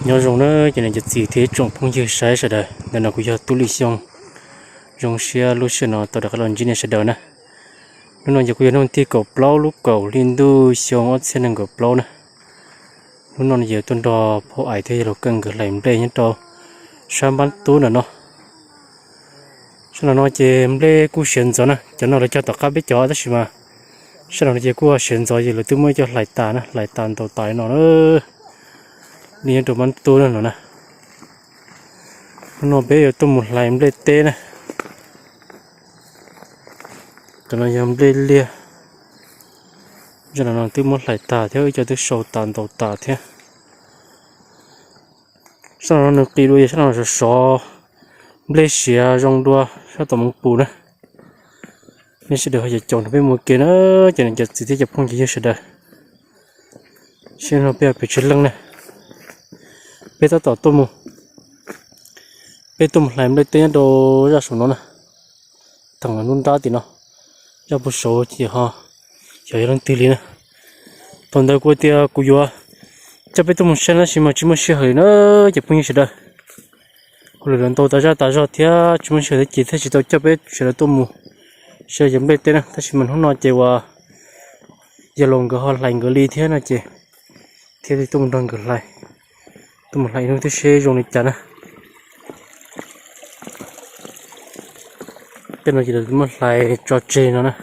Nyob zoo na cov niam cov txiv thiab ib tsoom phooj ywg saib sawv daws, ntawm no kuv yog Tub Lis Xyooj. Zoo siab lub sij hawm no tau rov qab los ntsib nej sawv daws na. Hnub no ces kuj yog hnub tim kaum plaub lub kaum hli ntuj xyoo ob txhiab nees nkaum plaub na. Hnub no ces tuaj nrog phauj Ais thiab yawg Laus Keej nkawd hlais nplej nyob rau sab npab tub ntawm no. Sab no ces nplej kuj siav ntxov na, cov no lawv cog tom qab peb cov tab sis mas sab no ces kuj siav ntxov ces lawv twb muab coj hlais tas na, hlais tas ntaus tas no na. Li nyob rau npab tub no na. Hnub no peb yuav tuaj mus hlais nplej teb na. Cov no yog nplej liaj, zaj no twb muab hlais tas thiab ib co twb sau tas ntaus tas thiab. Sab no nws qis dua yog sab no sov sov, nplej siav zoo dua sab tom Moos Pus na. Nej sawv daws ho caum nrog peb mus ua ke na, cov niam cov txiv thiab cov phooj cov ywg sawv daws. Sab no peb pes tsawg leej na, peb tab tom tuaj mus, peb tuaj mus hlais nplej teb nyob rau zaj saum no na. Thaum nruab nrab tim no, zaj puag saud ces ho xyov yog leej twg li na. Thaum ntawd kuv tias kuv yuav coj peb tuaj mus saib tab sis mas tsis muaj sij hawm li na, cov phooj ywg sawv daws. Kuv lawv ntau tas zaj tas zog thiab tsis muaj sij hawm thiab ces thiaj tsis tau coj peb sawv daws tuaj mus saib cov nplej teb na. Tab sis mas hnub no ces uas yawg Laus nkawd ho hlais nkawd li thiab no ces thiaj li tuaj mus nrog nkawd hlais, tuaj mus hlais ib hnub twb seb zoo li cas na. Tej no ces lawv muab hlais tso tseg no na,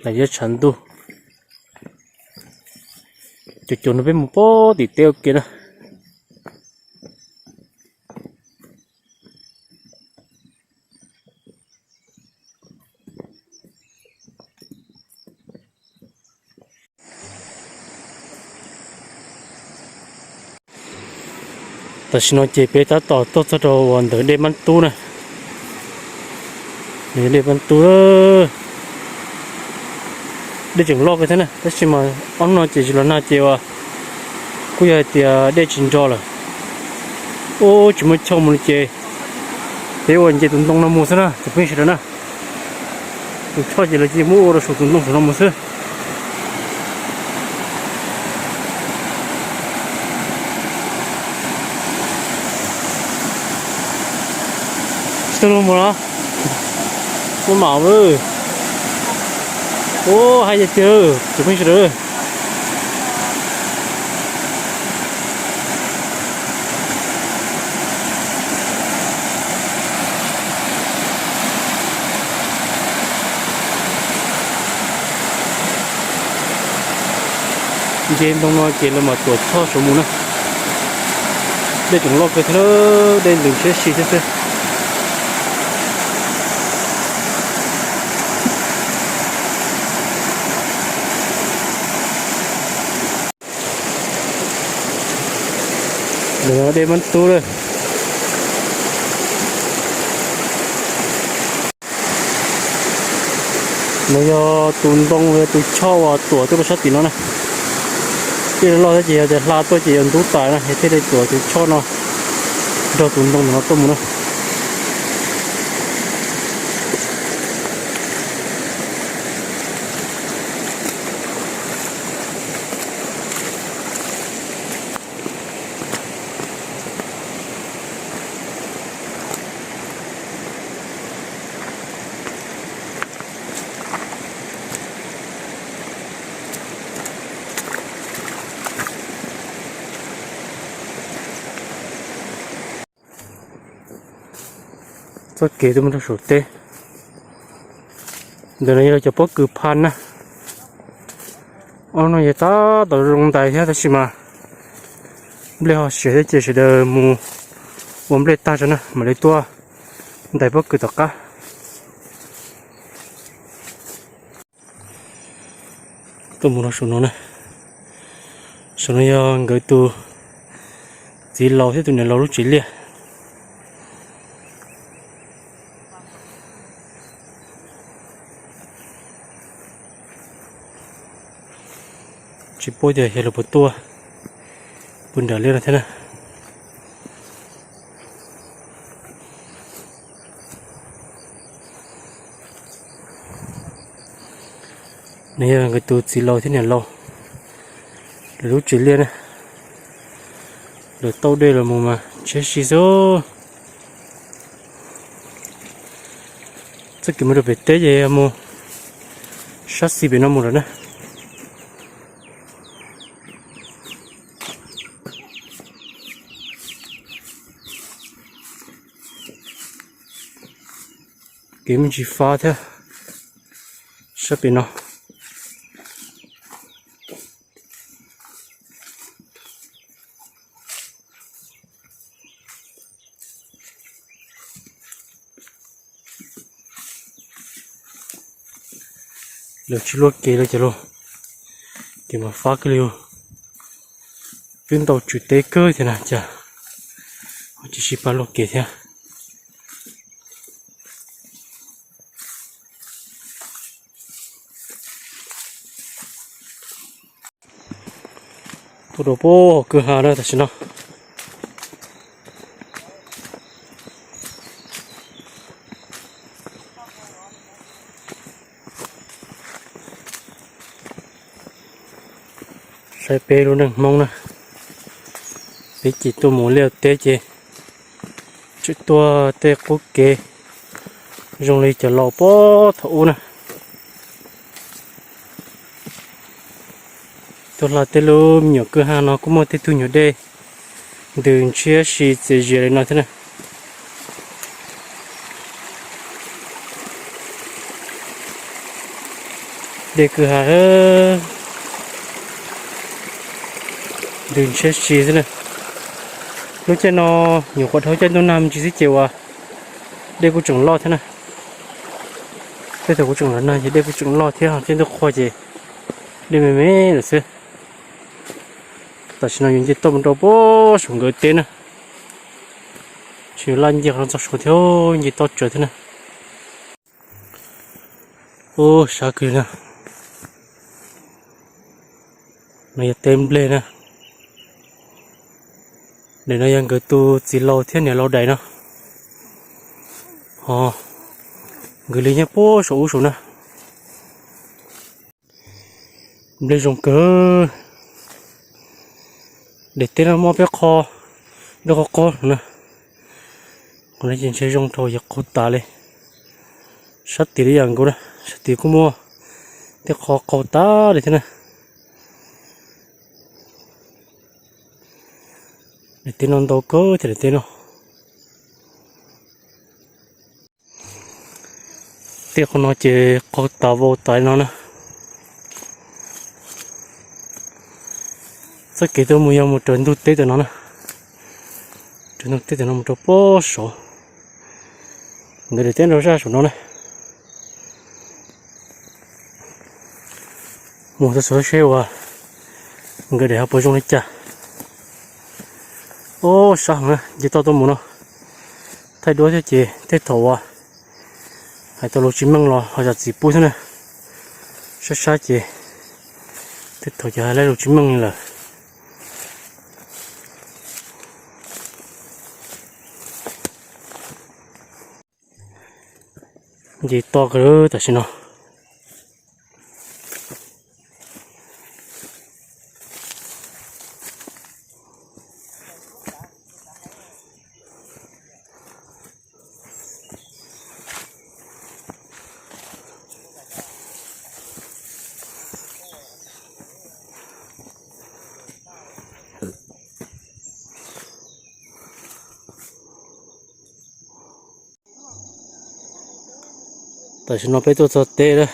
hlais ib tshav ntuj. Caum caum nrog peb mus pog tim teb ua ke na. Tam sim no ces peb tab tom tuaj txog rau uas ntawm dej Npab Tub na. Dej Npab Tub, dej tseem loj kawg thiab na, tab sis mas ob hnub no ces tsis los nag ces uas kuj yog hais tias dej tsis nro lawm. Ub, tsis muaj choj mus li ces peb ua nce tus ntoo no mus xwb na cov phooj ywg sawv daws na. Tus choj ces lawv cia muab ua rau saum tus ntoo saum no mus xwb. Tsis tau luag mus los? Muaj mam. Ub, hais tiag tiag, cov phooj ywg sawv daws. Nce ntoo no ces lawv mam tuam choj saud mus na. Dej tseem loj kawg thiab, dej ntws siab si thiab xwb. Dej Npab Tub lawm. No yog tus ntoo, yog tus choj uas tuam tuaj rau sab tim no na. Dej loj thiab ces yog tias hla tuaj ces yuav ntub tas na, yog thiaj li tuam tus choj no nrog tus ntoo no tuaj mus na. Txoj kev tuaj mus rau saum teb. Ntawm no yog cov pob kws phaj na. Ob no yog tab tom zoo ntais thiab tab sis mas nplej ho siav thiab ces sawv daws mus ua nplej tag tso na mam li tuaj ntais pob kws tom qab. Tuaj mus rau saum no na. Saum no yog nkawd tus txiv laus thiab tus niam laus lub tsev liaj. Tsis paub tias yog lawv puas tuaj puag nram liaj no thiab na. Nws yog nkawd tus txiv laus thiab niam laus lawv lub tsev liaj na. Lawv tau dej los mus mas ntshiab si xwb. Txoj kev mus rau pem teb ces yog mus sab xis pem no mus lawm na. Kev me ntsis fab thiab sab pem no. Lawv tsis luaj kev lawm ces los, ces mas fab kawg li. Twb ntau tswv teb kawg thiab na cas ho tsis sib pab luaj kev thiab. Tuaj rau puag hauv kwj ha na tam sim no. Saib peb lub neej Hmoob na, peb ces tuaj mus liaj teb ces tseem tuaj tej qub kev zoo li cov laus puag thaum ub na. Tuaj hla tej lub me nyuam kwj ha no kuj muaj tej tug nyuag dej ntws ntshiab si txias zias li no thiab na. Dej kwj ha ntws ntshiab si xwb na. Lub caij no nyuam qhuav dhau caij ntuj nag me ntsis xwb ces uas dej kuj tseem loj thiab na. Tej thaum kuj tseem los nag ces dej kuj tseem loj thiab, caij ntuj qhua ces dej me me lawm xwb. Tam sim no yuav nce toj mus rau puag saum nkawd teb na. Tsis laj nce qhov no txog saud thiab, nce toj tsawv thiab na. Ub, sab kawg na. No yog teb nplej na. Daim no yog nkawd tus txiv laus thiab niam laus daim no. Ho nkawd li nyob puag saum ub saum na. Nplej zoo kawg. Daim teb no muab peb qho dej qaug qaug na. Qhov no ces ntshe zoo rau yog qaug tas li. Sab tid li yam nkaus na, sab tid kuj muaj tej qho qaug tas li thiab na. Daim teb no ntau kawg thiab daim teb no. Tej qhov no ces qaug tas vau tas li no na. Txoj kev tuaj mus yog mus raws ntug teb tam no na. Raws ntug teb tam no mus rau puag saud. Nkawd daim teb nrau zaj saum no na. Mus txog saud seb uas nkawd daim ho puas zoo li cas. Ub, sab heev na, nce toj tuaj mus no. Thaij duab thiab ces tej thaum uas hais tau lus tsis meej los ho zam txim pub thiab na. Sab sab ces tej thaum ces hais lus tsis meej li lawm. Nce toj kawg tam sim no. Tam sim no peb tuaj txog teb lawm.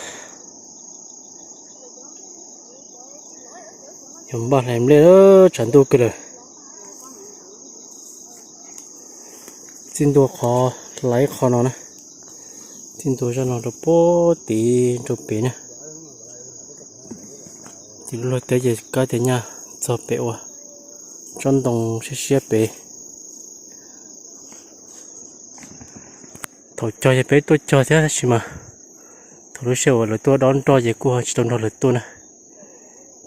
Yog npaj hlais nplej lawm, tshav ntuj kawg lawm. Txij ntua qhov hlais ib qho no na, txij ntua zaj no rau puag tid rau pem na. Ces lub luag teb ces kab tias nyaj txog pem uas tsob ntoo siab siab pem. Thaum cog ces peb tuaj cog thiab tab sis mas thaum lub sij hawm uas lawv tuaj dob nroj ces kuj ho tsis tau nrog lawv tuaj na.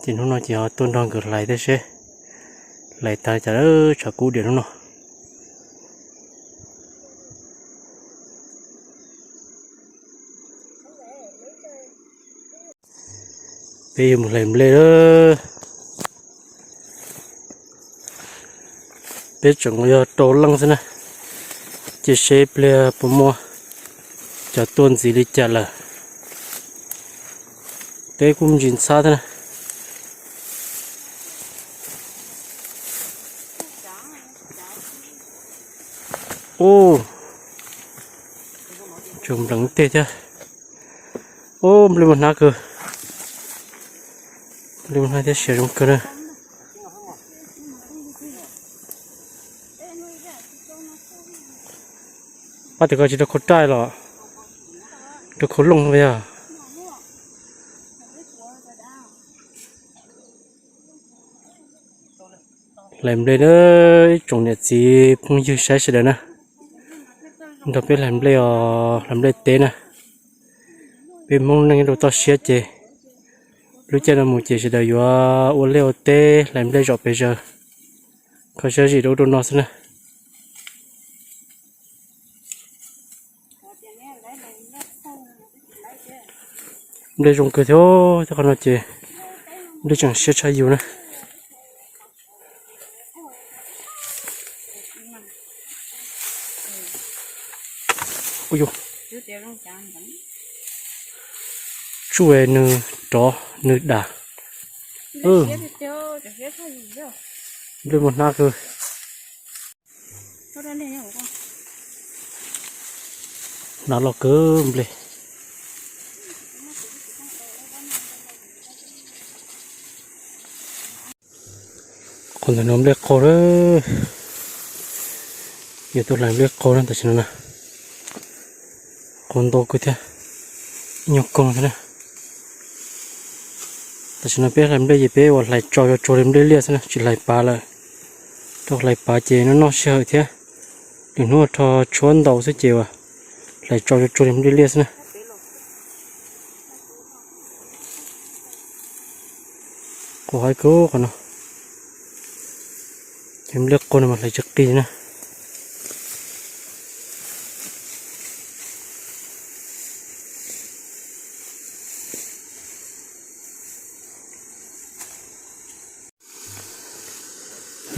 Ces hnub no ces ho tuaj nrog nkawd hlais thiab seb hlais tag cas tshav kub diam hnub no. Peb yuav mus hlais nplej lawm. Peb tseem yog rau leej xwb na, ces seb pliag puas muaj cov tuaj ntxiv li cas lawm. Teb kuj me ntsis ntxhab thiab na. Ub, tseem nplees tej thiab. Ub, nplej muaj hnab kawg. Nplej muaj hnab thiab siav zoo kawg na. Pab tias koj tsis rau khau raj los rau khau looj yog. Hlais nplej na, ib tsoom niam txiv phooj ywg saib sawv daws na, nrog peb hlais nplej os, hlais nplej teb na. Peb Hmoob neej rau toj siab ces lub caij no mus ces sawv daws yuav ua liaj ua teb hlais nplej zom pes zaws, kho siab zim rau ub rau no xwb na. Nplej zoo kawg thiab, tej qhov no ces nplej tseem siab tshaj yus na. Tsuj nws rov nws dam. Nplej muaj hnab kawg. Hnab loj kawg nplej. Qhov ntawm no nplej qau lawm. Yog tuaj hlais nplej qau na tam sim no na. Qau ntau kawg thiab, ib nyuag koog thiab na. Tam sim no peb hlais nplej ces peb ua hlais tso tsuag li nplej liaj xwb na, tsis hlais pav lawm. Rau hlais pav ces noj noj sij hawm thiab, lwm hnub rho tshuab ntau xwb ces ua hlais tso tsuag li nplej liaj xwb na. Qau haib kawg qhov no, ces nplej qau no mas hlais tsis qis na.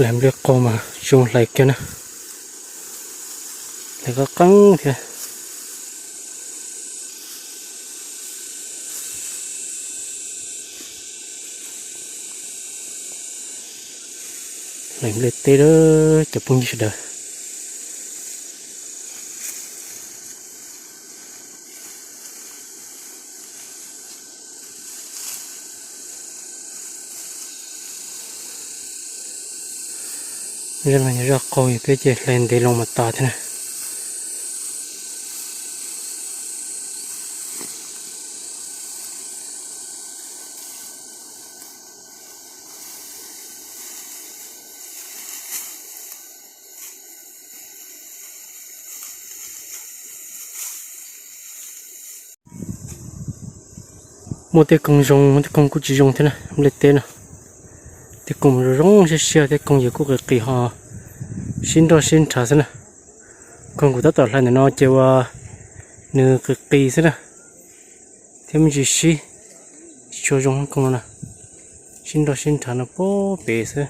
Hlais nplej qau mas tsis zoo hlais kiag na, hlais qab qeeb thiab. Hlais nplej teb lawm cov phooj ywg sawv daws. Zaj no yog zaj qau, peb ces hlais ntev loo mas tas thiab na. Muaj tej koog zoo, muaj tej koog kuj tsis zoo thiab na, nplej teb no. Tej koog zoo zoo siab siab, tej koog ces kuj qis qis ho sib nroj sib nrhav xwb na. Koog kuv tab tom hlais ntawm no ces ua nws qis qis xwb na, thiab me ntsis sib, tsis tshua zoo koog no na, sib nroj sib nrhav no pem xwb.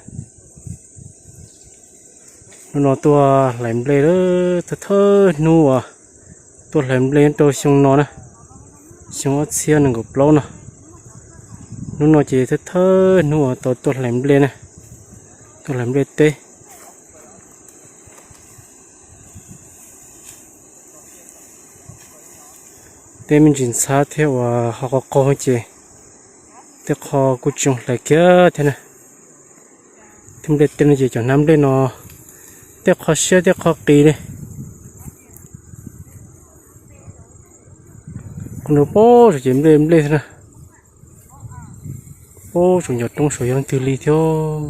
Hnub no tuaj hlais nplej lawm, thawj thawj hnub uas tuaj hlais nplej nyob rau xyoo no na, xyoo ob txhiab nees nkaum plaub no. Hnub no ces thawj thawj hnub uas tau tuaj hlais nplej na, tuaj hlais nplej teb. Teb me ntsis ntxhab thiab uas ho qau qau ces tej qho kuj tsis zoo hlais kiag thiab na. Thiab nplej teb no ces cov hnab nplej no tej qho siab tej qho qis li. Qhov no pab saum ces nplej nplej xwb na. Pab saum ncov roob saud yog leej twg li thiab.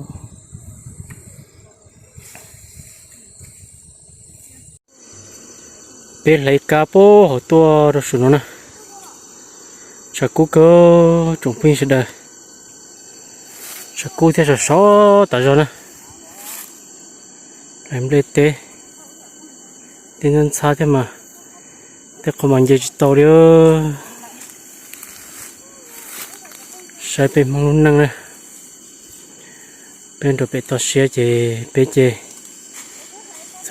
Peb hlais kab pab hauv tuaj rau saum no na. Tshav kub kawg tsoom phooj ywg sawv daws. Tshav kub thiab sov sov tas zog na. Hlais nplej teb, tej ntxhab ntxhab thiab mas tej qho mas nce tsis tau li. Saib peb Hmoob lub neej na, peb nrog pem toj siab ces peb ces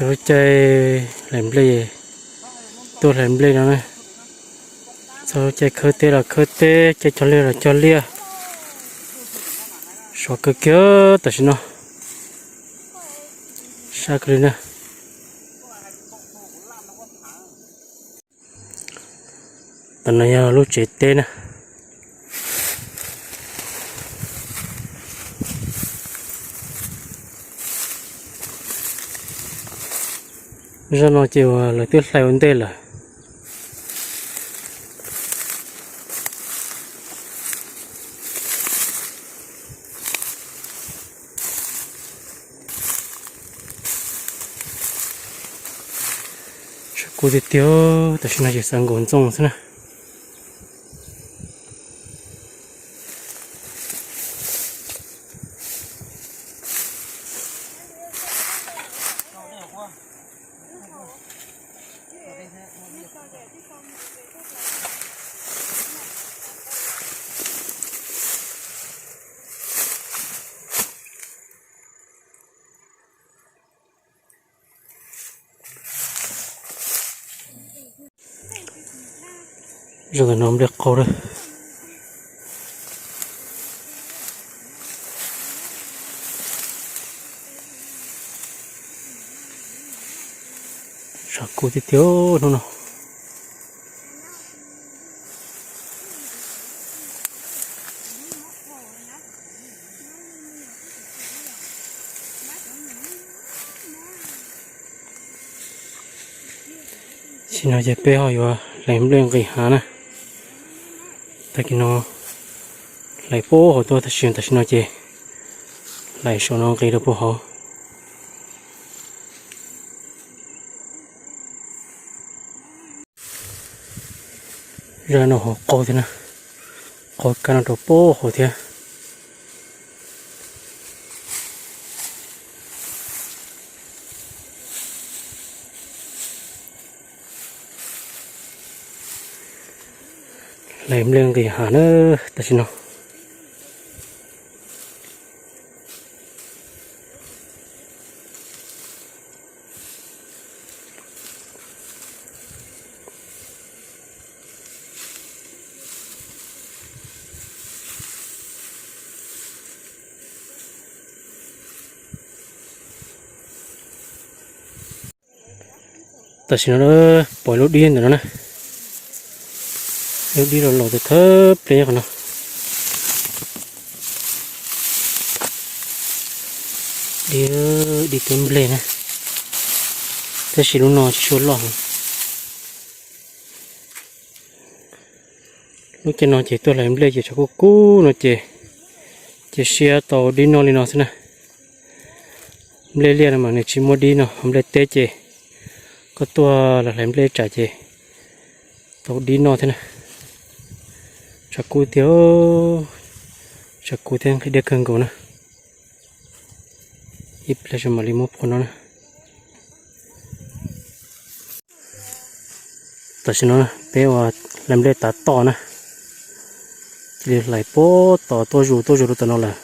Lub caij hlais nplej, tuaj hlais nplej no na. Txog lub caij khawb teb los khawb teb, caij cog liaj los cog liaj. Sov kawg kiag tam sim no, sab kawg li na. Tam no yog lub tsev teb na. Zaj no ces uas lawv twb hlais ua ntej lawm. Tshav kub tiag tiag, tam sim no ces xav nkaum ntxooj xwb na. Zaj ntawm no nplej qaug lawm. Tshav kub tiag tiag hnub no. Tam sim no ces peb ho yuav hlais nplej nqis hav na. Tag kis no hlais puag hauv tuaj tab sis tam sim no ces hlais saum no nqis rau puag hauv. Zaj no ho qaug thiab na, qaug kab no rau puag hauv thiab. Hlais nplej nqis hav na tam sim no. Tam sim no pom lub dib ntawm no na, lub dib los los thawj thawj ple qhov no. Dib, dib twb nplej na, tab sis lub no tsis tshua loj heev. Lub caij no ces tuaj hlais nplej ces tshav kub kub no ces cia siab tau dib noj li no xwb na. Nplej liaj no mas nws tsis muaj dib no, nplej teb ces koj tuaj los hlais nplej tsam ces tau dib noj thiab na. Tshav kub tiag, tshav kub thiab nqhis deb kawg nkaus na. Ib pliag mam li muab phua no na. Tam sim no peb ua hlais nplej tav toj na, cia li hlais puag tom tuaj zus tuaj zus rau tom no lawm.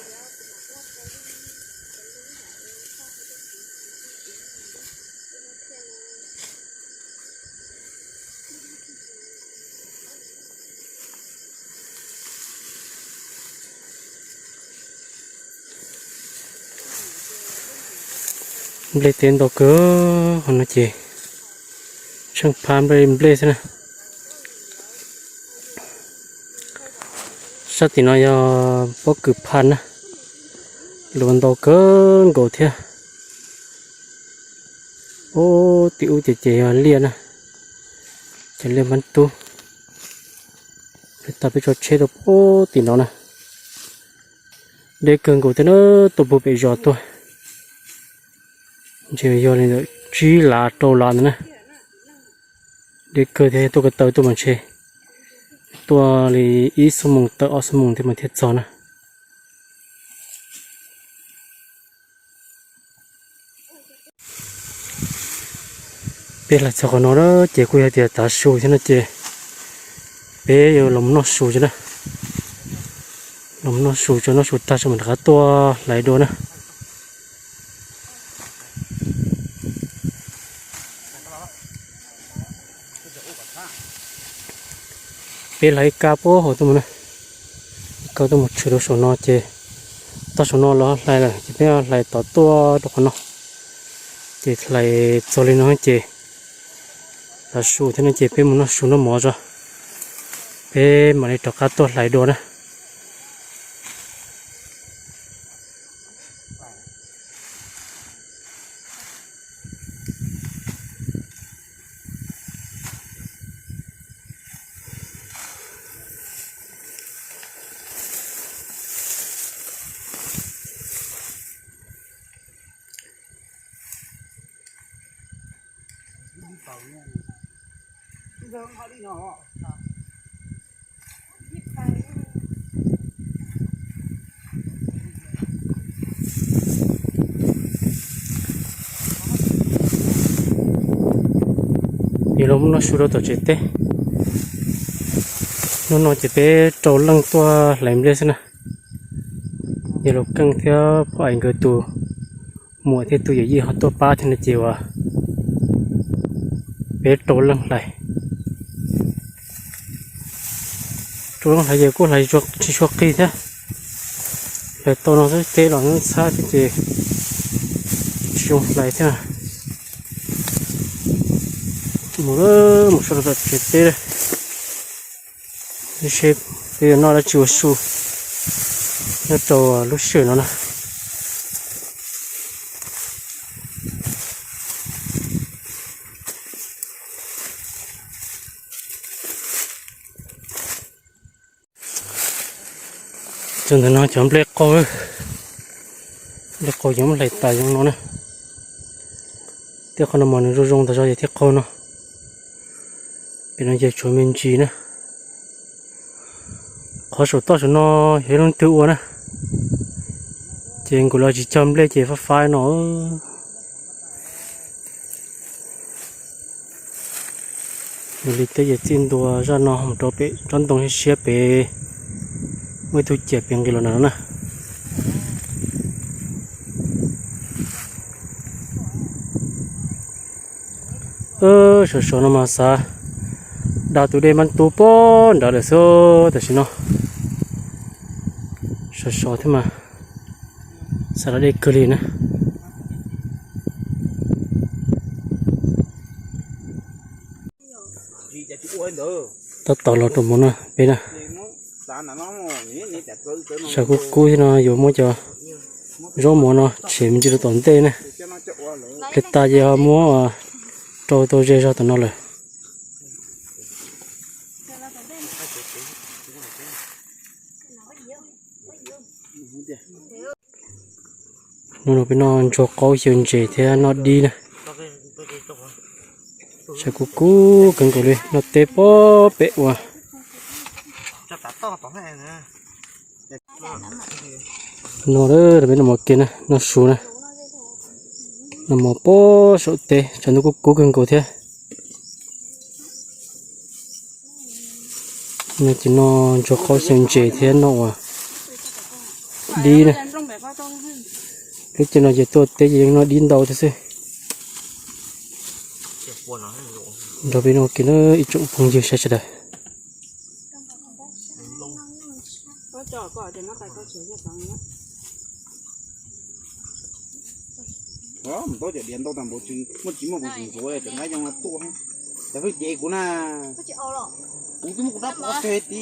Nplej teb ntau kawg, qhov no ces tsheej phab nplej nplej xwb na. Sab tim no yog pob kws phaj na, luas ntau kawg nkaus thiab. Ub, tim ub ces ces yog liaj na, ces liaj npab tub. Peb tau peb tso tsheb rau ub tim no na. Deb kawg nkaus thiab na, tuaj puag pem zos tuaj. Ntshe yog li ntawm tsib lav rau lav ntawd na. Deb kawg thiab, tuaj ko taw tuaj mas ntshe tuaj li ib xuab moos tawm ob xuab moos thiab mas thiaj txog na. Peb hlais txog qhov no ces kuj yog tias tav su thiab no ces peb yuav los noj su tso na. Los noj su tso, noj su tag tso mam rov qab tuaj hlais dua na. Peb hlais ib kab puag hauv tuaj mus na, ib kab tuaj mus tshwm rau saum no ces toj saum no lawv hlais lawm ces peb hlais tom tuaj rau qhov no. Ces hlais txog li no ces tav su thiab no ces peb mus noj su noj mov tso, peb mam li rov qab tuaj hlais dua na. Yog los muab noj su rau tom tsev teb. Hnub no ces peb rau leej tuaj hlais nplej xwb na. Yog los Keej thiab Phoj Ais nkawd tus muam thiab tus yawm yij ho tuaj pab thiab no ces uas peb rau leej hlais. Rau leej hlais ces kuj hlais tsis tshua qis thiab. Hlais tau no xwb, teb los ntxhab thiab ces tsis zoo hlais thiab. Mus, mus so rau tom tsev teb seb peb yuav noj dab tsi ua su nyob rau lub sij hawm no na. Txog ntawm no cov nplej qau, nplej qau ces muab hlais tas zoo no na. Tej qhov no mas nws zoo zoo tas zog ces thiaj qau no. Pem no ces tshuav me ntsis na. Qhov saum toj saum no yog ib lub twg ua na, ces nkaus los tsis cog nplej ces fab fab no. Yog li teb ces txij ntua zaj no mus rau pem tsob ntoo siab siab pem, muaj ib tug ciam pem nqis los ntawm no na. Sov sov no mas xav da tus dej mab tub pog nrad lawm xwb tam sim no. Sov sov thiab mas xav da dej kawg li na. Tab tom los rau hmo no peb na, sab kub kub thiab no yuav muab cov zaub mov no tshem me ntsis rau tom ntej na. Pliag tas ces ho muab rau tau ze zog tom no lawm. Hnub no peb noj ntsuag qaub xyaw ntses thiab noj dib na. Sab kub kub kawg nkaus li, noj teb pob pem ua. No peb noj mov kiag na, noj su na. Noj mov pob saum teb, tshav ntuj kub kub kawg nkaus thiab. No ces noj ntsuag qaub xyaw ntses thiab noj ua dib na. Lub caij no ces tuaj teb ces yeej noj dib ntau thiab xwb. Nrog peb noj kiag na ib tsoom phooj ywg sawv daws. Mus tab cov diav ntau tag npaum tsis muaj, tsis muaj kuv tsis ntxuav cov nab yoo tuaj. Cov pheej cev kuv na, kuv twb muab kuv rab phom teg ti.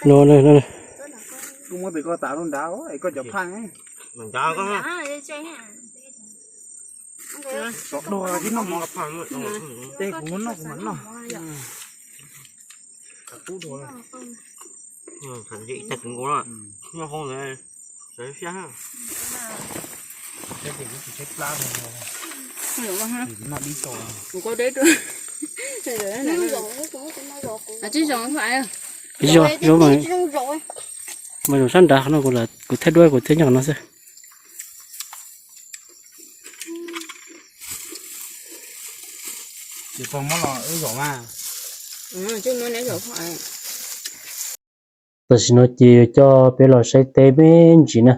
No, no, no. Kuv muab pem koj tas lub nrad, es koj cov phaj. Tov dua tib noj mov. Tej kuv noj kuv mam noj. Ib zaug, zaub mas, mas zaum sab nrad no kuv, kuv thaij duab kuv thiaj nyob qhov no xwb. Ces pog muab los wb zaum mas. Tam sim no ces yuav coj peb los saib teb me ntsis na.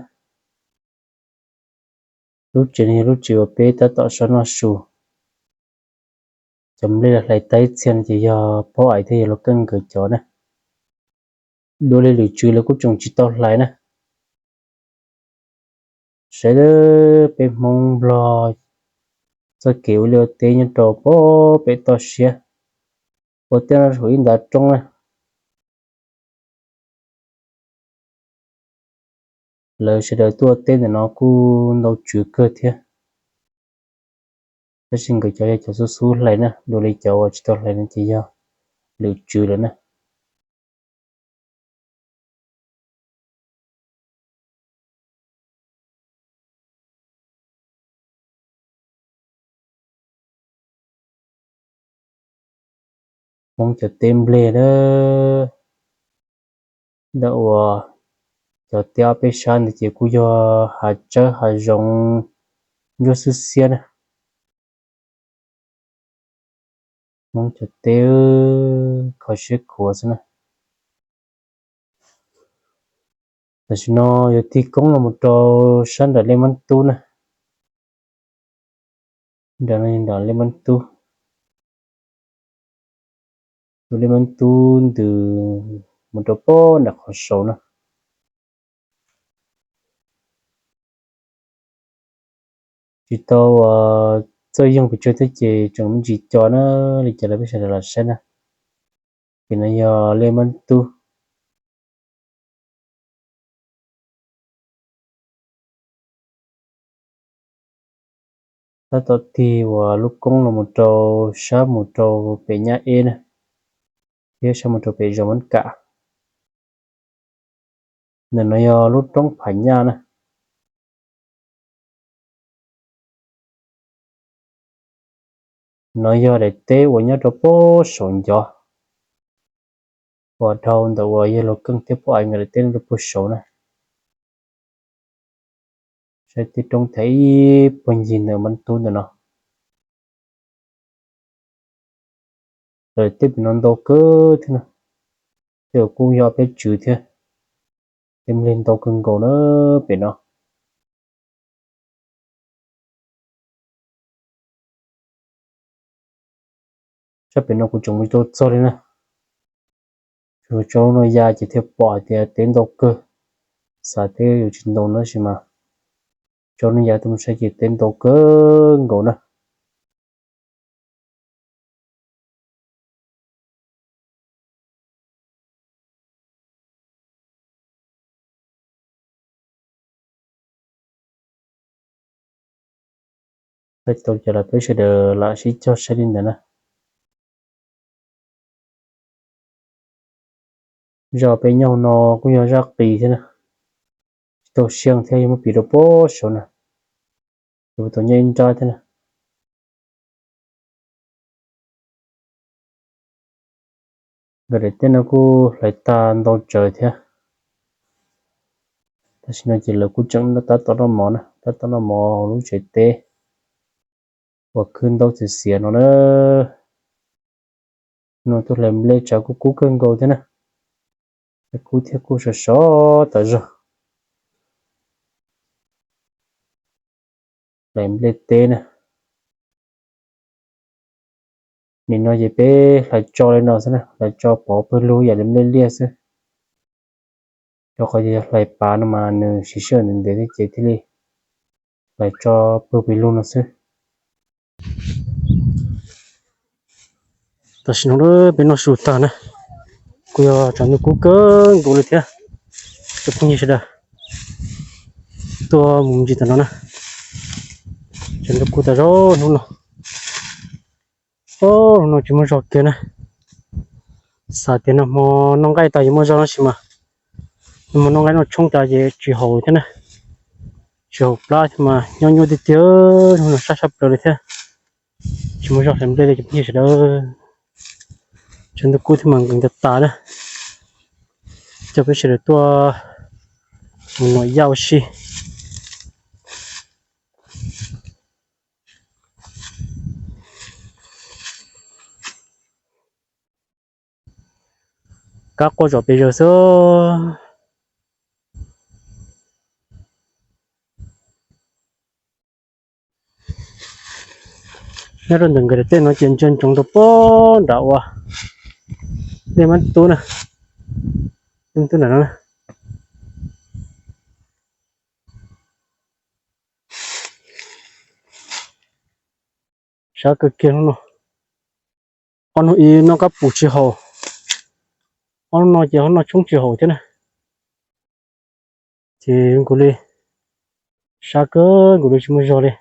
Lub tsev no yog lub tsev uas peb tab tom so noj su. Cov nplej los hlais tag ib txhia no ces yog Phob Ais thiab yog Lauj Keej nkawd cov na. Dua li lwm tswv lawv kuj tseem tsis tau hlais na. Saib peb Hmoob Nplog txoj kev ua liaj ua teb nyob rau pem toj siab, ua teb no saum ib ntav roob na. Lawv sawv daws tuaj teb ntawm no kuj ntau tswv kawg thiab, tab sis nkawd cov yog cov xub xub hlais na, dua li cov uas tsis tau hlais no ces yog lwm tswv lawm na. Hmoob cov teb nplej na, ntawm uas cov teb ob peb sab ntawd ces kuj yog hav tsawb hav zoov ntsuab xwb xiab na. Hmoob cov teb kho siab khuav xwb na. Tam sim no yuav tig koob los mus rau sab nram Liaj Mab Tub na. Nram no nram Liaj Mab Tub, tus Liaj Mab Tub ntws mus rau pem nram qhov saud na. Tsis tau txawj yoog pes tsawg thiab ces tseem me ntsis co na, li cas los peb sawv daws los saib na. Ces no yog Liaj Mab Tub. Tab tom tig uas lub koob los mus rau sab mus rau pem Nyab Eb na, thiab sab mus rau pem zos Mab Kam. Ntawm no yog lub roob Pham Nyaj na. No yog daim teb uas nyob rau puag saum ncov, uas dhau ntawm uas yawg Laus Keej thiab Phob Ais nkawd daim teb rau puag saud na. Saib teb roob thaiv ib puag ncig ntawm Mab Tub ntawm no. Lawv teb pem no ntau kawg thiab na, tej zaum kuj yog peb tswv thiab. Tej nplej ntau kawg nkaus na pem no. Sab pem no kuv tseem mus tsis tau txog li na. Tsuas tso lub no ya ces thiaj pom hais tias teb ntau kawg. Xav teb yuav tsis ntau na tab sis mas tso lub no ya tuaj mus saib ces teb ntau kawg nkaus na. Tau cas los peb sawv daws lam sib cog saib li ntawd na. Zaj peb nyob hauv no kuj yog zaj qis thiab na, tsis tau siab thiab, yog muab piv rau puag saud na, yuav tau nyob ib nrab thiab na. Nkawd daim teb no kuj hlais tag ntau tsawv thiab. Tam sim no ces lawv kuj tseem tab tom noj mov na, tab tom noj mov hauv lub tsev teb uas khwb ntaub txias xiav no na. No tuaj hlais nplej tshav kuj kub kawg nkaus thiab na, kub thiab kub sov sov tas zog. Hlais nplej teb na. Nim no ces peb hlais tso li no xwb na, hlais tso pov pawg lug yam li nplej liaj xwb. Rau qhov yog hlais pav no mas nws siv sij hawm ntev ntev thiab ces thiaj li hlais tso pawg pawg lug no xwb. Tam sim no peb noj su tag na, kuj yog tshav ntuj kub kawg nkaus li thiab. Cov phooj ywg sawv daws tuaj mus ntsis tam no na, tshav ntuj kub tas zog hnub no. Hnub no tsis muaj zog kiag na. Xav tias nag hmo noj nqaij tag yuav muaj zog tab sis mas nag hmo noj nqaij noj tshoob tas ces tsis haum thiab na, tsis haum plab thiab mas nyob nyuaj tiag tiag. Hnub no sab sab plaws li thiab, tsis muaj zog hlais nplej li cov phooj ywg sawv daws. Tshav ntuj kub thiab mas nkees tas tas na. Coj peb sawv daws tuaj mus nuam yaj ua si. Kab quaj zom pes zaws xwb. Nyob rau ntawm nkawd daim teb no ces ntsia ntsoov rau pem nram uas dej Mab Tub na, dej Mab Tub nram no na. Sab kawg kiag hnub no, ob hnub ib noj kab pum tsis haum, ob hnub no ces ho noj tshoob tsis haum thiab na. Ces nkaus li sab kawg nkaus li tsis muaj zog li.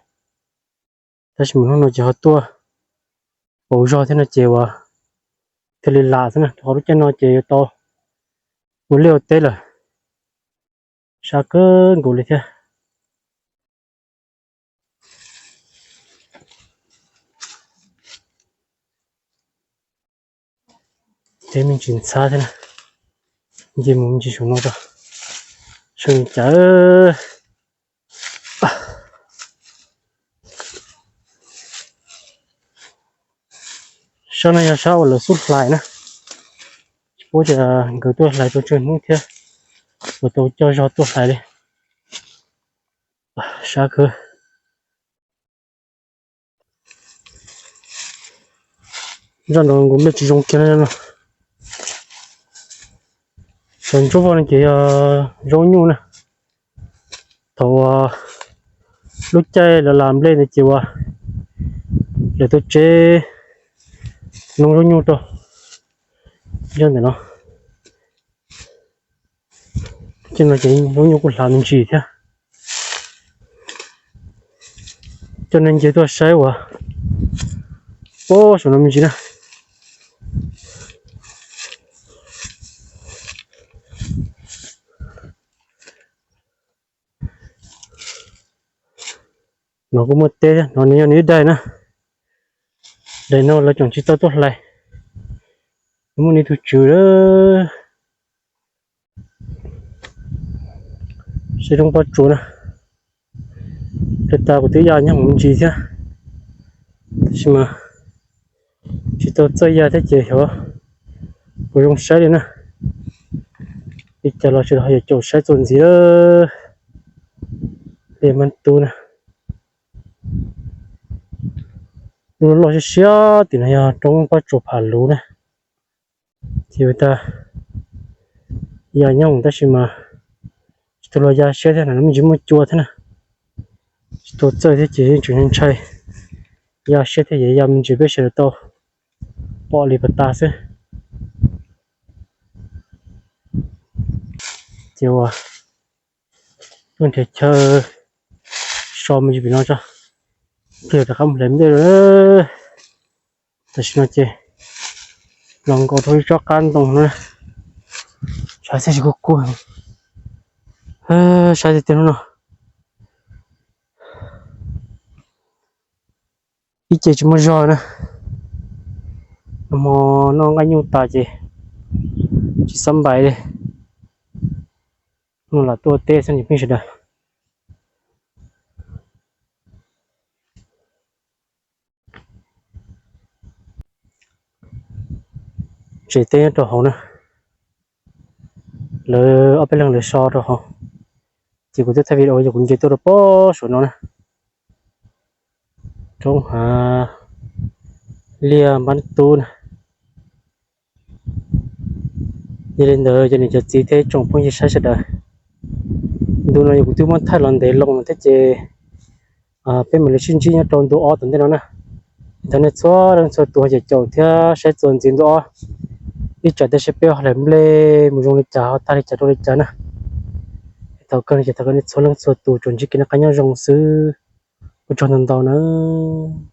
Tab sis mas hnub no ces ho tuaj pauv zog thiab no ces uas thiaj li lam xwb na, rau qhov lub caij no ces yuav tau ua liaj ua teb lawm. Sab kawg nkaus li thiab. Teb me ntsis ntxhab thiab na, nce mus me ntsis saum no rau, saib li cas. Sab no yog sab uas lawv xub hlais na, tsis paub tias nkawd tuaj hlais tau tsawg hnub thiab uas tau coj zog tuaj hlais li. Sab kawg. Zaj no nkaus nplej tsis zoo kiag no. Cov ntsuab voj no ces yog zaub nyuj na. Thaum uas lub caij lawv lam nplej ntawd ces uas lawv tuaj tseb noob zaub nyuj rau. Yog ntawm no, cov no ces zaub nyuj kuj hlav me ntsis thiab. Coj nej nce tuaj saib uas, o, saum no me ntsis na. No kuj muaj teb, no nws yog nws ib daim na. Daim no lawv tseem tsis tau tuaj hlais, muaj nws tus tswv lawm. Saib roob pob tsuas na, lawv tas kuv twb ya nyob mus ntsis thiab, tab sis mas tsis tau txawj ya thiab ces xyov puas zoo saib li na. Li cas los sawv daws ho yuav caum saib txuas ntxiv lawm. Dej Mab Tub na, lub loj siab siab tim no yog roob pob tsuas pham luv na. Ces ua tas ya nyob mus tab sis mas tsis tau luag ya siab thiab, no me ntsis muaj cua thiab na. Tsis tau txawj thiab ces yeej tseem ntshai, ya siab thiab ces ya me ntsis peb sawv daws tau pom li pas tas xwb. Ces uas tuaj nrhiav chaw so me ntsis pem no tso, pliag rov qab mus hlais nplej lawm. Tam sim no ces los nkaus rau ib tsob qab ntoo no, saib tsis kub kub, saib tiag tiag hnub no. Ib ce tsis muaj zog na, nag hmo noj nqaij nyuj tas ces tsis xab npais li. Hnub no lam tuaj teb xwb niam phooj ywg sawv daws. Tsev teb nyob rau hauv na, lawv ob peb leeg lawv so rau hauv, ces kuv twb thaij video yog kuv nce tuaj rau pob saum no na, roob hav liaj Npab Tub na. Yog li ntawd cov niam cov txiv thiab tsoom phooj ywg saib sawv daws, ntu no yog kuv twb muab thaij los ntev loo lawm thiab ces peb mam li sib ntsib nyob rau ntu ob tom ntej no na. Thov nej txhua leej txhua tus ho caum caum thiab saib txuas ntxiv ntu ob, ib tsam tej seb peb ho hlais nplej mus zoo li cas ho tag li cas rau li cas na. Thov kawg no ces thov kom nej txhua leej txhua tus tsuas ntsib kev noj qab nyob zoo xwb. Ua tsaug ntau ntau nawb.